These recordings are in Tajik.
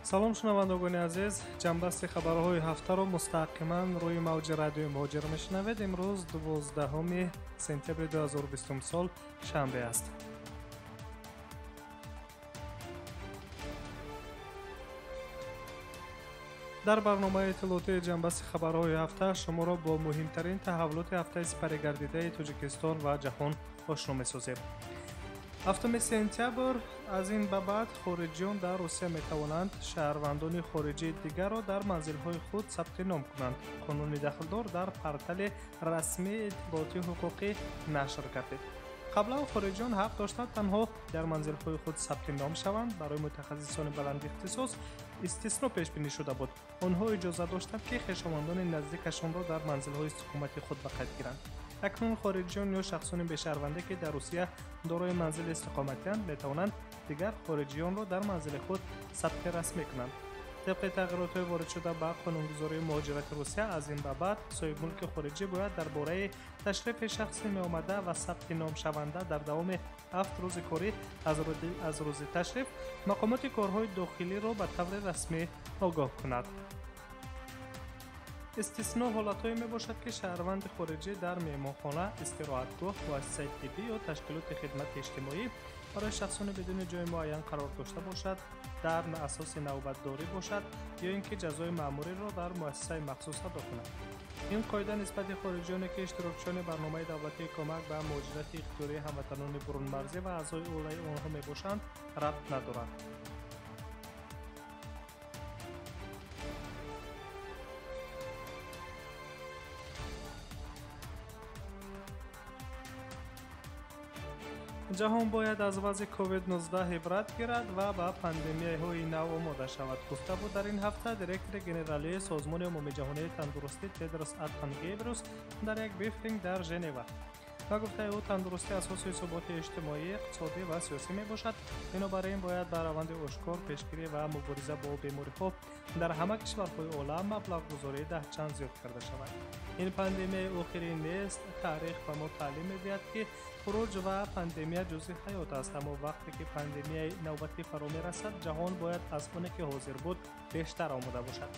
Салом, шунавандагони азиз. Ҷамъбасти хабарҳои ҳафтаро мустақиман рӯи мавҷи радиои Муҳоҷир мешунавед. Имрӯз 12 сентябри 2020 сол, шанбе аст. Дар барномаи иттилоотии ҷамъбасти хабарҳои ҳафта шуморо бо муҳимтарин таҳаввулоти ҳафтаи сипаригардидаи Тоҷикистон ва ҷаҳон ошно месозем. 7 сентябр аз ин ба баъд хориҷиён дар Русия метавонанд шаҳрвандони хориҷии дигарро дар манзилҳои худ сабти ном кунанд. Қонуни дахлдор дар портали расмии иттилоотии ҳуқуқӣ нашр гардид. Қаблан хориҷиён ҳақ доштанд танҳо дар манзилҳои худ сабти ном шаванд. Барои мутахассисони баландихтисос истисно пешбинӣ шуда буд. Онҳо иҷоза доштанд, ки хешовандони наздикашонро дар манзилҳои истиқомати худ ба қайд гиранд. Акнун хориҷиён ё шахсони бешаҳрвандӣ, ки дар Русия дорои манзили истиқоматианд, метавонанд дигар хориҷиёнро дар манзили худ сабти расмӣ кунанд. Тибқи тағйиротҳои воридшуда ба қонунгузории муҳоҷирати Русия, аз ин ба баъд соҳибмулки хориҷӣ бояд дар бораи ташрифи шахси меомада ва сабти номшаванда дар давоми 7 рӯзи корӣ аз рӯзи ташриф мақомоти корҳои дохилиро ба таври расмӣ огоҳ кунад. Истисно ҳолатҳое мебошад, ки шаҳрванди хориҷӣ дар меҳмонхона, истироҳатгоҳ, муассисаи тиббӣ ё ташкилоти хидмати иҷтимоӣ барои шахсони бидуни ҷои муайян қарор дошта бошад, дар асоси навбатдорӣ бошад ё ин ки ҷазои маъмуриро дар муассисаи махсус адо кунад. Ин қоида нисбати хориҷиёне, ки иштирокчиёни барномаи давлатии кӯмак ба муҳоҷирати ихтиёрии ҳамватанони бурунмарзӣ ва аъзои оилаи онҳо мебошанд, рабт надорад. Ҷаҳон бояд аз вазъи COVID-19 ибрат гирад ва ба пандемияҳои нав омода шавад, гуфта буд дар ин ҳафта директори генералии Созмони умумиҷаҳонии тандурустӣ Тедрос Адхан Гебриус дар як брифинг дар Женева. Ба гуфтаи ӯ, тандурустӣ асоси суботи иҷтимоӣ, иқтисодӣ ва сиёсӣ мебошад. Бинобар ин бояд ба раванди ошкор, пешгирӣ ва мубориза бо бемориҳо дар ҳама кишварҳои олам маблағгузории даҳчанд зиёд карда шавад. Ин пандемияи охирин нест. Таърих ба мо таълим медиҳад, ки хуруҷ ва пандемия ҷузъи ҳаёт аст, аммо вақте ки пандемияи навбатӣ фаро мерасад, ҷаҳон бояд аз оне ки ҳозир буд бештар омода бошад.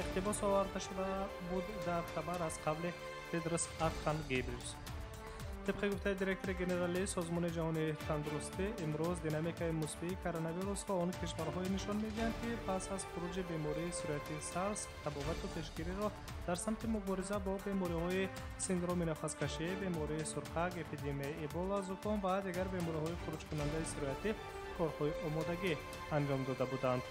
Иқтибос оварда шуда буд дар хабар аз қавли Тедрос Адхан Гебриус. Тибқи гуфтаи директори генералии Созмони ҷаҳонии тандурустӣ, имрӯз динамикаи мусбии коронавирусро он кишварҳое нишон медиҳанд, ки пас аз хуруҷи бемории сирояти сарс табобату пешгириро дар самти мубориза бо бемориҳои синдроми нафаскашӣ, бемории сурхак, эпидемияи эбола, зуком ва дигар бемориҳои хуруҷкунандаи сироятӣ корҳои омодагӣ анҷом дода буданд.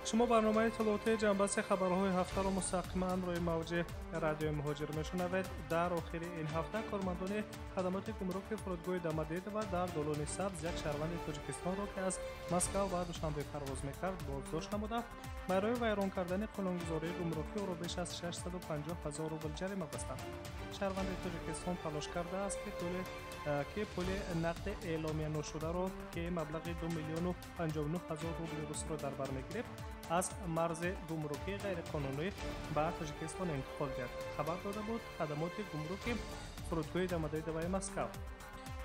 Шумо барномаи иттилоотии ҷамъбасти хабарҳои ҳафтаро мустақиман рӯи мавҷи радиои Муҳоҷир мешунавед. Дар охири ин ҳафта кормандони хадамоти гумруки фурудгоҳи Домодедово дар Долони Сабз як шаҳрванди Тоҷикистонро, ки аз Москав ба Душанбе парвоз мекард, боздошт намуда, барои вайрон кардани қонунгузории гумрукӣ ӯро беш аз 650 ҳазор рубл ҷарима бастанд. Шаҳрванди Тоҷикистон талош кардааст, ки пули нақди эъломияношударо, ки маблағи 2 миллиону 59 ҳазор рубли русро дар бар мегирифт, аз марзи гумрукии ғайриқонунӣ ба Тоҷикистон интиқол диҳад, хабар дода буд хадамоти гумруки фурудгоҳи Домодедовои Москав.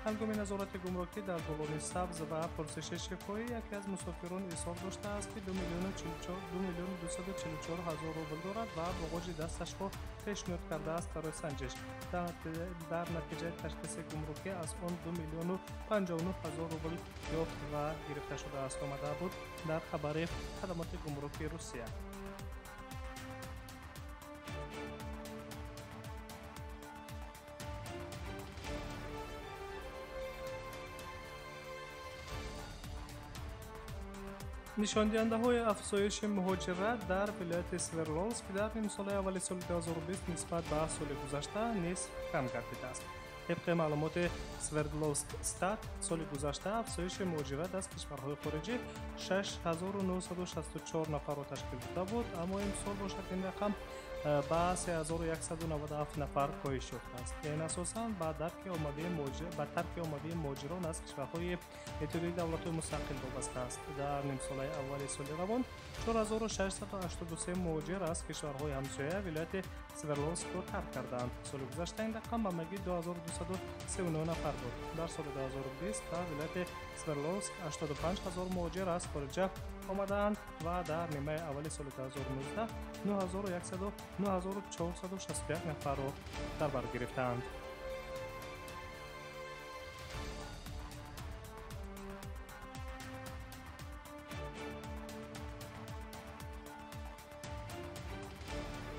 Ҳангоми назорати гумрукӣ дар Долони Сабз ва пурсиши шифоҳӣ яке аз мусофирон изҳор доштааст, ки 2 миллиону 244 ҳазор рубл дорад ва боғоҷи дасташро пешниҳод кардааст барои санҷиш. Дар натиҷаи ташхиси гумрукӣ аз он 2 миллиону 59 ҳазор рубл ёфт ва гирифта шудааст, омада буд дар хабари хадамоти гумруки Русия. Нишондиҳандаҳои афзоиши муҳоҷират дар вилояти Свердловск дар нимсолаи аввали соли 2020 нисбат ба соли гузашта нисф кам гардидааст. Тибқи маълумоти Свердловск стат, соли гузашта афзоиши муҳоҷират аз кишварҳои хориҷӣ 6964 нафарро ташкил дода буд, аммо имсол бошад ин рақам ба 3197 нафар коҳиш ёфтааст. Ин асосан ба тарки оммавии муҳоҷирон аз кишварҳои Иттиҳоди давлатҳои мустақил вобаста аст. Дар нимсолаи аввали соли равон 4683 муҳоҷир аз кишварҳои ҳамсоя вилояти Свердловскро тарк карданд. Соли гузашта ин рақам ҳамагӣ 2239 нафар буд. Дар соли 2020 ба вилояти Свердловск 85 ҳазор муҳоҷир аз хориҷа омадаанд ва дар нимаи аввали соли 2019 9461 нафарро дар бар гирифтаанд.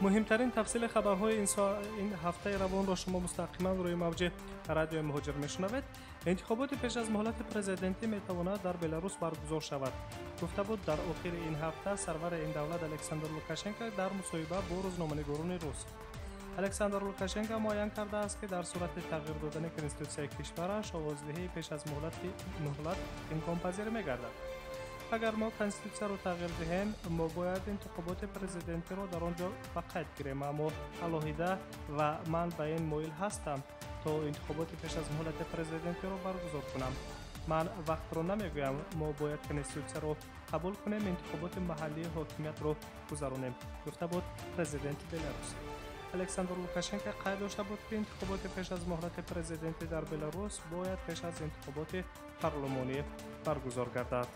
Муҳимтарин тафсили хабарҳои ин ҳафтаи равонро шумо мустақиман рӯи мавҷи радиои муҳоҷир мешунавед. Интихоботи пеш аз муҳлати президентӣ метавонад дар Беларус баргузор шавад. Гуфта буд, дар охири ин ҳафта сарвари ин давлат Александр Лукашенко дар мусоҳиба бо рӯзноманигорони рус. Александр Лукашенко муайян кардааст, ки дар сурати тағйир додани конститутсияи кишвараш овоздиҳии пеш аз муҳлат имконпазир мегардад. Агар мо конститутсияро тағйир диҳем, мо бояд интихоботи президентиро дар он ҷо ба қайд гирем, аммо алоҳида ва ман ба ин моил ҳастам то интихоботи пеш аз муҳлати президентиро баргузор кунам. Ман вақтро намегӯям, мо бояд конститутсияро қабул кунем, интихоботи маҳаллии ҳокимиятро гузаронем, гуфта буд президенти Беларус. Александр Лукашенко қайд дошта буд, ки интихоботи пеш аз муҳлати президентӣ дар Беларус бояд пеш аз интихоботи парлумонӣ баргузор гардад.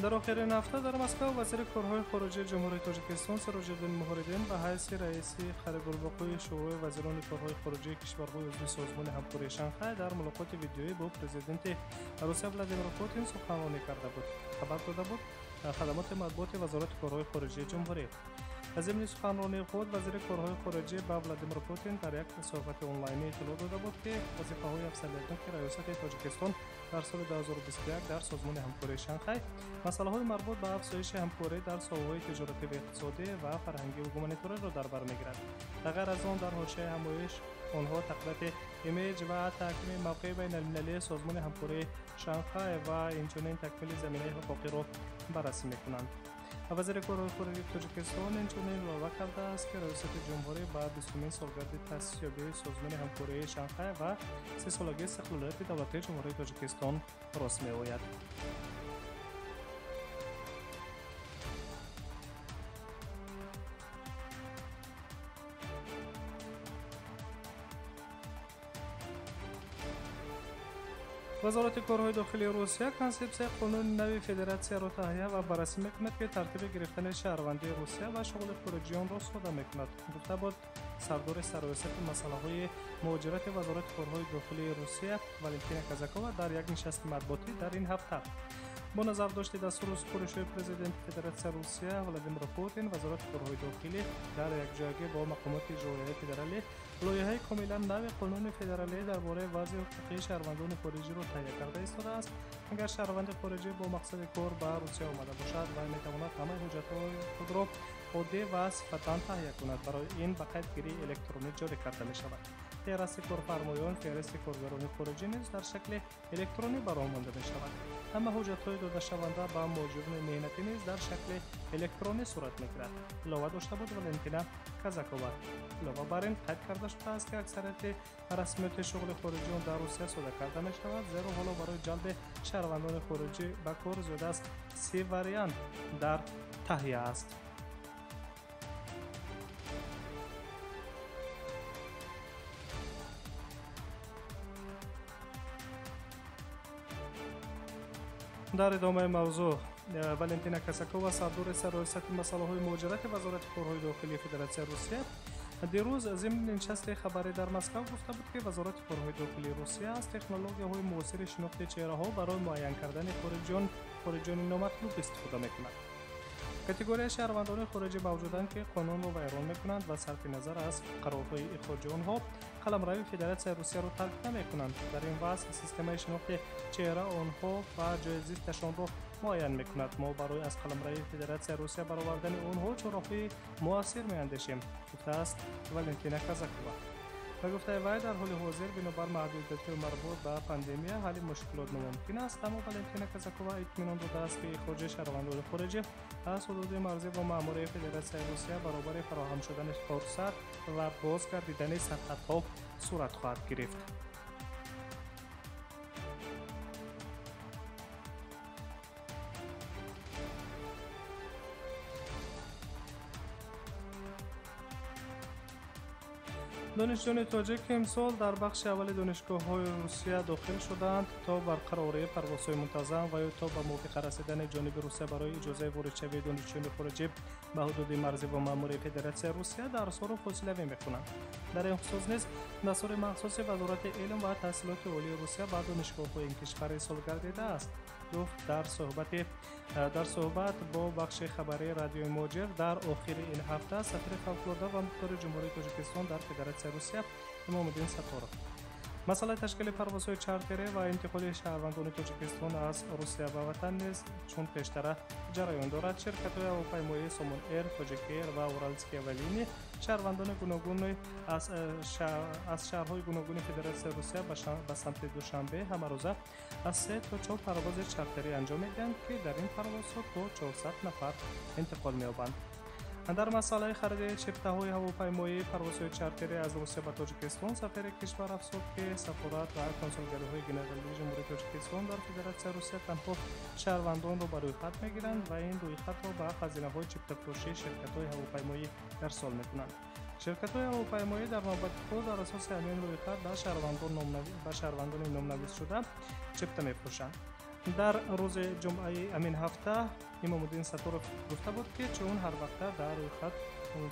Дар охирин ҳафта дар Москва вазири корҳои хориҷии Ҷумҳурии Тоҷикистон Сироҷиддин Муҳриддин ба ҳайси раиси қарибулвуқӯи Шӯрои вазирони корҳои хориҷии кишварҳои узви Созмони ҳамкории Шанхай дар мулоқоти видеоӣ бо президенти Русия Владимир Путин суханронӣ карда буд. Хабар дода буд хадамоти матбуоти Вазорати корҳои хориҷии ҷумҳурӣ. Зимни суханронии худ вазири корҳои хориҷӣ ба Владимир Путин дар як суҳбати онлайнӣ иттилоъ дода буд, ки вазифаҳои афзалиятноки раёсати Тоҷикистон дар соли 2021 дар Созмони ҳамкории Шанхай масъалаҳои марбут ба афзоиши ҳамкорӣ дар соҳаҳои тиҷоративу иқтисодӣ ва фарҳангиву гуманитариро дар бар мегирад. Ғайр аз он, дар ҳошияи ҳамоиш онҳо тақвияти имиҷ ва таҳкими мавқеи байналмилалии Созмони ҳамкории Шанхай ва инчунин такмили заминаи ҳуқуқиро баррасӣ мекунанд. Вазири корҳои хориҷии Тоҷикистон инчунин илова кардааст, ки раёсати ҷумҳурӣ ба 20-умин солгарди таъсисёбии Созмони ҳамкории Шанхай ва 30-солагии истиқлолияти давлатии Ҷумҳурии Тоҷикистон рост меояд. Вазорати корҳои дохилии Русия консепсияи қонуни нави федератсияро таҳия ва баррасӣ мекунад, ки тартиби гирифтани шаҳрвандии Русия ва шуғли хориҷиёнро сода мекунад. Гуфта буд сардори сарраёсати масъалаҳои муҳоҷирати Вазорати корҳои дохилии Русия Валентина Казакова дар як нишасти матбуотӣ дар ин ҳафта. Бо назардошти дастуру супоришҳои президенти Федератсияи Русия Владимир Путин, Вазорати корҳои дохилӣ дар якҷоягӣ бо мақомоти иҷроияи федералӣ лоиҳаи комилан нави қонуни федералӣ дар бораи вазъи ҳуқуқии шаҳрвандони хориҷиро таҳия карда истодааст. Агар шаҳрванди хориҷӣ бо мақсади кор ба Русия омада бошад, вай метавонад ҳамаи ҳуҷҷатҳои худро оддӣ ва сифатан таҳия кунад. Барои ин ба қайдгирии электронӣ ҷорӣ карда мешавад. Феҳристи корфармоён, феҳристи коргарони хориҷӣ низ дар шакли электронӣ бароҳ монда мешавад. Ҳама ҳуҷҷатҳои додашаванда ба муҳоҷирони меҳнатӣ низ дар шакли электронӣ сурат мегирад. Илова дошта буд Валентина Казакова. Илова бар ин қайд карда шудааст, ки аксарияти расмиёти шуғли хориҷиён дар Русия сода карда мешавад, зеро ҳоло барои ҷалби шаҳрвандони хориҷӣ ба кор зиёда аз 30 вариант дар таҳия аст. Дар идомаи мавзӯъ Валентина Казакова, сардори сарраёсати масъалаҳои муҳоҷирати Вазорати корҳои дохилии Федератсияи Русия, дирӯз зимни нишасти хабарӣ дар Москва гуфта буд, ки Вазорати корҳои дохилии Русия аз технологияҳои муосири шинохти чеҳраҳо барои муайян кардани хориҷиёни номатлуб истифода мекунад. Категорияи шаҳрвандони хориҷӣ мавҷуданд, ки қонунро вайрон мекунанд ва сарфи назар аз қарорҳои ихроҷи онҳо қаламрави Федератсияи Русияро тарк намекунанд. Дар ин вазъ системаи шинохти чеҳра онҳо ва ҷои зисташонро муайян мекунад. Мо барои аз қаламрави Федератсияи Русия баровардани онҳо чораҳои муассир меандешем, гуфтааст Валентина Казакова. Ба гуфтаи вай, дар ҳоли ҳозир бинобар маҳдудиятҳои марбут ба пандемия ҳалли мушкилот номумкин аст, аммо Валентина Казакова итминон додааст, ки ихроҷи шаҳрвандони хориҷӣ аз ҳудуди марзӣ бо маъмурияи Федератсияи Русия баробари фароҳам шудани фурсат ва бозгардидани сарҳадҳо сурат хоҳад гирифт. Донишҷӯёни тоҷик имсол дар бахши аввали донишгоҳҳои Русия дохил шуданд то барқарории парвозҳои мунтазам ва ё то ба мувофиқа расидани ҷониби Русия барои иҷозаи воридшавии донишҷӯёни хориҷӣ ба ҳудуди марзӣ бо маъмурияи Федератсияи Русия дарсҳоро фосилавӣ мекунанд. Дар ин хусус низ дастури махсуси Вазорати илм ва таҳсилоти олии Русия ба донишгоҳҳои ин кишвар ирсол гардидааст, гуфт дар суҳбат бо бахши хабарии радиои Муҳоҷир дар охири ин ҳафта сафири фавқулода ва мухтори Ҷумҳурии Тоҷикистон дар Федератсияи Русия Имомуддин Сатторов. Масъалаи ташкили парвозҳои чартерӣ ва интиқоли шаҳрвандони Тоҷикистон аз Русия ба ватан низ чун пештара ҷараён дорад. Ширкатҳои ҳавопаймоии Сомон Эйр, Тоҷик Эйр ва Уралские авиалинии шаҳрвандони гуногуни аз шаҳрҳои гуногуни Федератсияи Русия ба самти Душанбе ҳамарӯза аз 3 то 4 парвози чартерӣ анҷом медиҳанд, ки дар ин парвозҳо то 400 нафар интиқол меёбанд. Дар масъалаи хариди чиптаҳои ҳавопаймоии парвозҳои чартерӣ аз Русия ба Тоҷикистон сафири кишвар афзуд, ки сафорат ва консулгариҳои генералии Ҷумҳурии Тоҷикистон дар Федератсияи Русия танҳо шаҳрвандонро ба рӯйхат мегиранд ва ин рӯйхатро ба хазинаҳои чиптафурӯшии ширкатҳои ҳавопаймоӣ ирсол мекунанд. Ширкатҳои ҳавопаймоӣ дар навбати худ дар асоси ҳамин рӯйхат ба шаҳрвандони номнависшуда чипта мефурӯшанд. Дар рӯзи ҷумъаи ҳамин ҳафта Имомуддин Сатторов гуфта буд, ки чун ҳар вақта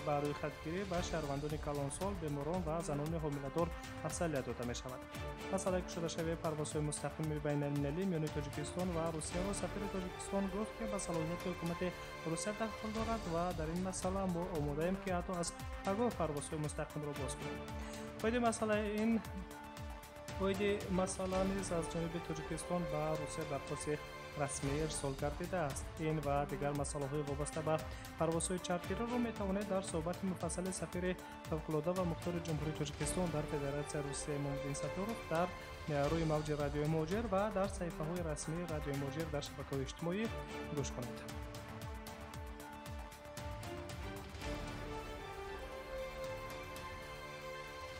ба рӯйхатгирӣ ба шаҳрвандони калонсол, беморон ва занони ҳомиладор афзалият дода мешавад. Масъалаи кушодашавии парвозҳои мустақими байналмилалӣ миёни Тоҷикистон ва Русияро сафири Тоҷикистон гуфт, ки ба салоҳияти ҳукумати Русия дахл дорад ва дар ин масъала мо омодаем, ки ҳатто аз пагоҳ парвозҳои мустақимро боз кунем. Оиди масъала низ аз ҷониби Тоҷикистон ба Русия дархости расмӣ ирсол гардидааст. Ин ва дигар масъалаҳои вобаста ба парвозҳои чартериро метавонед дар суҳбати муфассали сафири фавқулода ва мухтори Ҷумҳурии Тоҷикистон дар Федератсияи Русия Имомуддин Сатторов дар рӯи мавҷи радиои Муҳоҷир ва дар саҳифаҳои расмии радиои Муҳоҷир дар шабакаҳои иҷтимоӣ гӯш кунед.